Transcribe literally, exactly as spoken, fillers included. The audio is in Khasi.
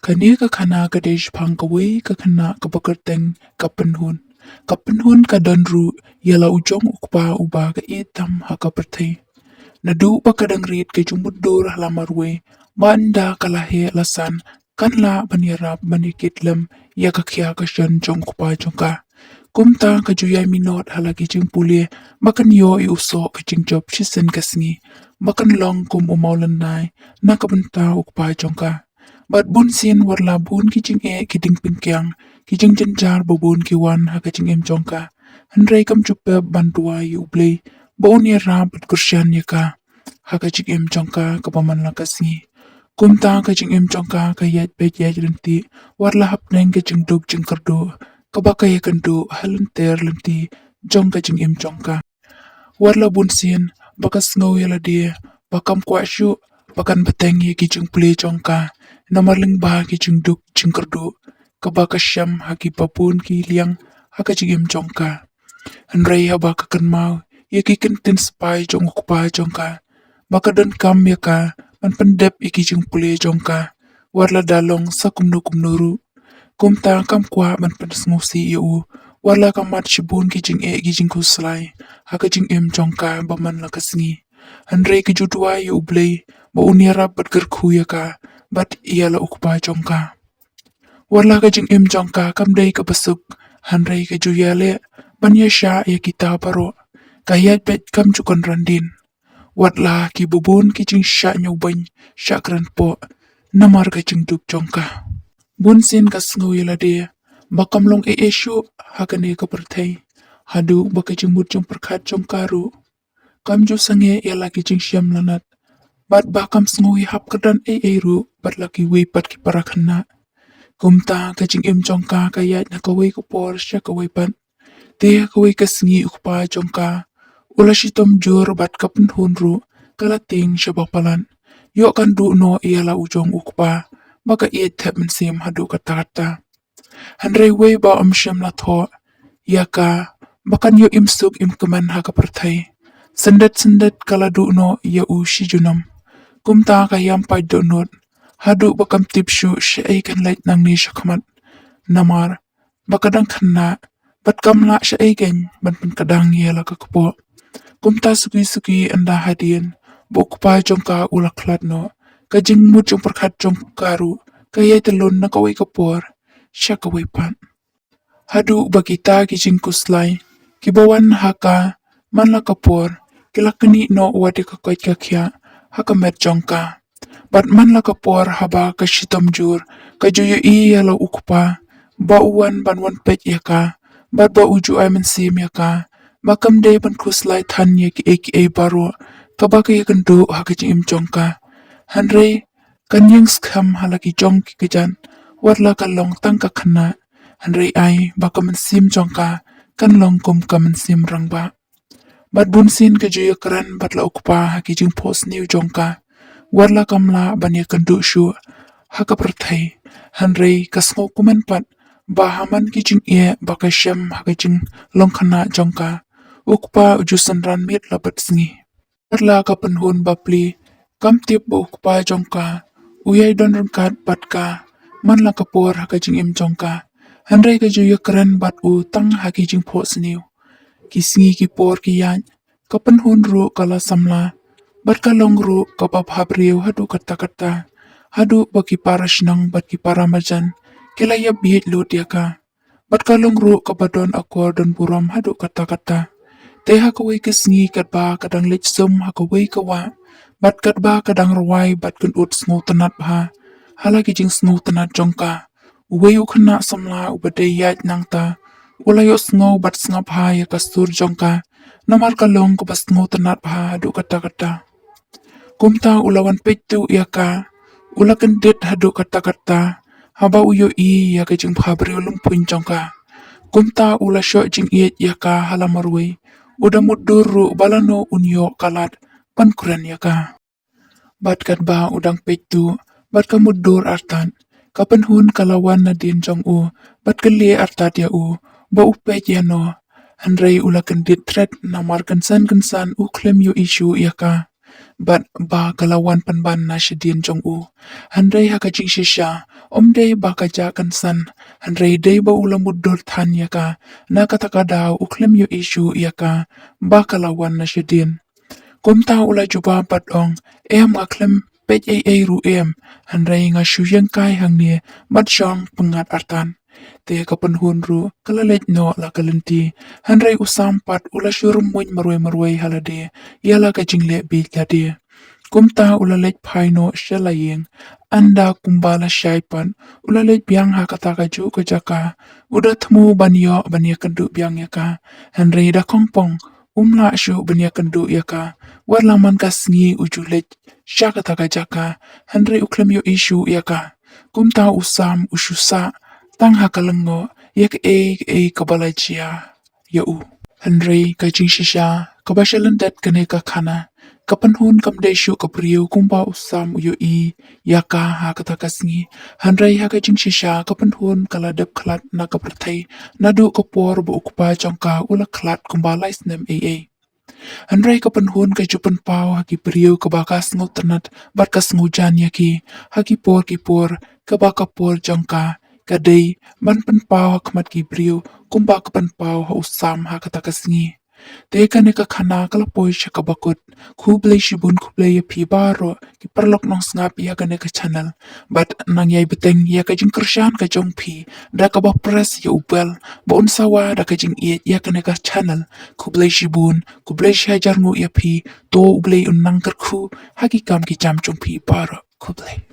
Kane ka khana ka dei shaphang kawei ka khynnah kaba kyrteng ka Pynhun. Ka Pynhun ka don ruh ïa la u jong u kpa uba ka ïeit tam ha ka pyrthei. Naduh ba ka dang rit ka ju mutdur ha la marwei, ba ynda ka la heh la san kan lah ban ïarap ban ïakit lem ïa ka khia ka shan jong u kpa jong ka. Kumta ka ju ïai minot ha la ki jingpule ba kan ïoh ïa u soh ka jingjop shisien ka sngi, ba kan long kum u mawlynnai na ka bynta u kpa jong ka. Bad bun sien wat la bun ki jingeh ki diengpyngkiang, ki jingjynjar ba bun ki wan ha ka jingim jong ka, hynrei kam ju pep ban duwai ïa U Blei ba un ïarap bad kyrshan ïa ka ha ka jingim jong ka kaba man la ka sngi. Kumta ka jingim jong ka ka ïaid peit ïaid ryntih, wat la hapdeng ka jingduk jingkyrduh kaba ka ïakynduh ha lynter lynti jong ka jingim jong ka. Wat la bun sien ba ka sngew ïa lade ba kam kwah shuh ba kan bteng ïa ki jingpule jong ka, namar lyngba ki jingduk jingkyrduh kaba ka shem ha kiba bun ki liang ha ka jingim jong ka. Hynrei haba ka kynmaw ïa ki kyntien spah jong u kpa jong ka, ba ka donkam ïa ka ban pyndep ïa ki jingpule jong ka, wat la da long sa kumno kumno ruh, kumta kam kwah ban pynsngewsih ïa u, wat la ka mad shibun ki jingeh ki jingkhuslai ha ka jingim jong ka ba man la ka sngi. Hynrei ka ju duwai ïa U Blei ba un ïarap bad kyrkhu ïa ka bad ïa la u kpa jong ka. Wat la ka jingim jong ka kam dei kaba suk, hynrei ka ju ïaleh ban ïashah ïa kita baroh. Ka ïaid beit kam ju kynran dien, wat la kiba bun ki jingshah ñiewbeiñ shah kren poh namar ka jingduk jong ka. Bun sien ka sngew ïa lade ba kam long ei ei shuh ha kane ka pyrthei, haduh ba ka jingmut jingpyrkhat jong ka ruh kam ju sangeh ïa la ki jingshem lanat, bad ba kam sngew ïahap kyrdan ei ei ruh bad la kiwei pat ki para khynnah. Kumta ka jingim jong ka ka ïaid na kawei ka por sha kawei pat. Te ha kawei ka sngi u kpa jong ka u la shitom jur bad ka Pynhun ruh ka la tieng shaba palat. Ïoh kan duh noh ïa la u jong u kpa ba ka ïeit thep mynsiem haduh katta katta. Hynrei wei ba ym shym la thoh ïa ka ba kan ïoh im suk im kmen ha ka pyrthei. Syndet syndet ka la duh noh ïa u shi junom. Kumta ka ïam paid dohnud haduh ba kam tip shuh shaei kan leit nangne shakhmat, namar ba ka dang khynnah bad kam lah shaei kein ban pynkdang ïa la ka kpoh. Kumta suki suki ynda hadien ba u kpa jong ka u la khlad noh, ka jingmut jingpyrkhat jong ka ruh ka ïai tylun na kawei ka por sha kawei pat. Haduh ba kita ki jingkhuslai kiba wan ha ka man la ka por ki la knieh noh wat ïa ka koit ka khiah ha ka met jong ka. Bad man la ka por haba ka shitom jur ka ju ïohi ïa la u kpa ba u wan ban wan peit ïa ka, bad ba u ju ai mynsiem ïa ka, ba kam dei ban khuslai than ïa kiei kiei baroh kaba ka ïakynduh ha ka jingim jong ka. Hynrei kan ïeng skhem ha la ki jong ki kjat, wat la ka long tang ka khynnah, hynrei ai ba ka mynsiem jong ka kan long kum ka mynsiem rangbah. Bad bun sien ka ju ïakren bad la u kpa ha ki jingphohsniew jong ka, wat la kam lah ban ïakynduh shuh ha ka pyrthei. Hynrei ka sngewkmen pat ba ha man ki jingeh ba ka shem ha ka jinglong khynnah jong ka, u kpa u ju synran miet la bad sngi. Wat la ka Pynhun bapli kam tip ba u kpa jong ka u ïai don ryngkat bad ka man la ka por ha ka jingim jong ka, hynrei ka ju ïakren bad u tang ha ki jingphohsniew. Ki sngi ki por ki ïaid, ka Pynhun ruh ka la samla bad ka long ruh kaba bhabriew haduh katta katta, haduh ba ki para shnong bad ki para marjan ki la ïap bieit lut ïa ka. Bad ka long ruh kaba don akor don burom haduh katta katta. Te ha kawei ka sngi katba ka dang leit sum ha kawei ka wah, bad katba ka dang rwai bad kynud sngewtynnat bha ha la ki jingsngewtynnat jong ka, uwei u khynnah samla uba dei ïaid nangta u la ïohsngew bad sngap bha ïa ka sur jong ka, namar ka long kaba sngewtynnat bha haduh katta katta. Kumta u la wan peit tuh ïa ka, u la kyndit haduh katta katta haba u ïohi ïa ka jingbhabriew lymphuiñ jong ka. Kumta u la shoh jingïeit ïa ka ha la marwei, u da mutdur ruh ba lano un ïoh ka lad ban kren ïa ka. Bad katba u dang peit tuh bad ka mutdur artat, ka Pynhun ka la wan nadien jong u bad ka leh artat ïa u ba u peit ïa no. Hynrei u la kyndit thret namar kynsan kynsan u khlem ïohi shuh ïa ka, bad ba ka la wan pynban na shadien jong u. Hynrei ha ka jingshisha ym dei ba ka jah kynsan, hynrei dei ba u la mutdur than ïa ka, na kata ka daw u khlem ïohi shuh ïa ka ba ka la wan na shadien. Kumta u la jubab bad ong, em, nga khlem peit ei ei ruh em, hynrei nga shu ïeng kai hangne bad shong pyngngad artat. Te ka Pynhun ruh ka la leit noh la ka lynti, hynrei u Sam pat u la shu rymmuiñ marwei marwei ha lade ïa la ka jingleh bieit lade. Kumta u la leit phai noh sha la ïing. Ynda kumba la shai pat, u la leit biang ha kata kajuh ka jaka. U da thmu ban ïoh ban ïakynduh biang ïa ka, hynrei da khongpong um lah shuh ban ïakynduh ïa ka. Wat la man ka sngi u ju leit sha kata ka jaka, hynrei u khlem ïohi shuh ïa ka. Kumta u Sam u shu sah tang ha ka lyngngoh ïa kaei kaei kaba la jia ïa u. Hynrei ka jingshisha kaba sha lyndet kane ka khana, ka Pynhun kam dei shuh ka briew kumba u Sam u ïohi ïa ka ha kata ka sngi. Hynrei ha ka jingshisha ka Pynhun ka la dep khlad na ka pyrthei naduh ka por ba u kpa jong ka u la khlad kumba lai snem ei ei. Hynrei ka Pynhun ka ju pynpaw ha ki briew kaba ka sngewtynnat bad ka sngewjan ïa ki. Ha ki por ki por kaba ka por jong ka ka dei ban pynpaw ha khmat ki briew kumba ka pynpaw ha u Sam ha kata ka sngi. Te kane ka khana ka la poi sha kaba kut. Khublei shibun, khublei ïa phi baroh ki paralok nongsngap ïa kane ka channel. Bad nang ïai bteng ïa ka jingkyrshan ka jong phi da kaba press ïa u bell ba un sawa da ka jingïeit ïa kane ka channel. Khublei shibun, khublei shihajar nguh ïa phi. To U Blei un nang kyrkhu ha ki kam ki jam jong phi baroh. Khublei.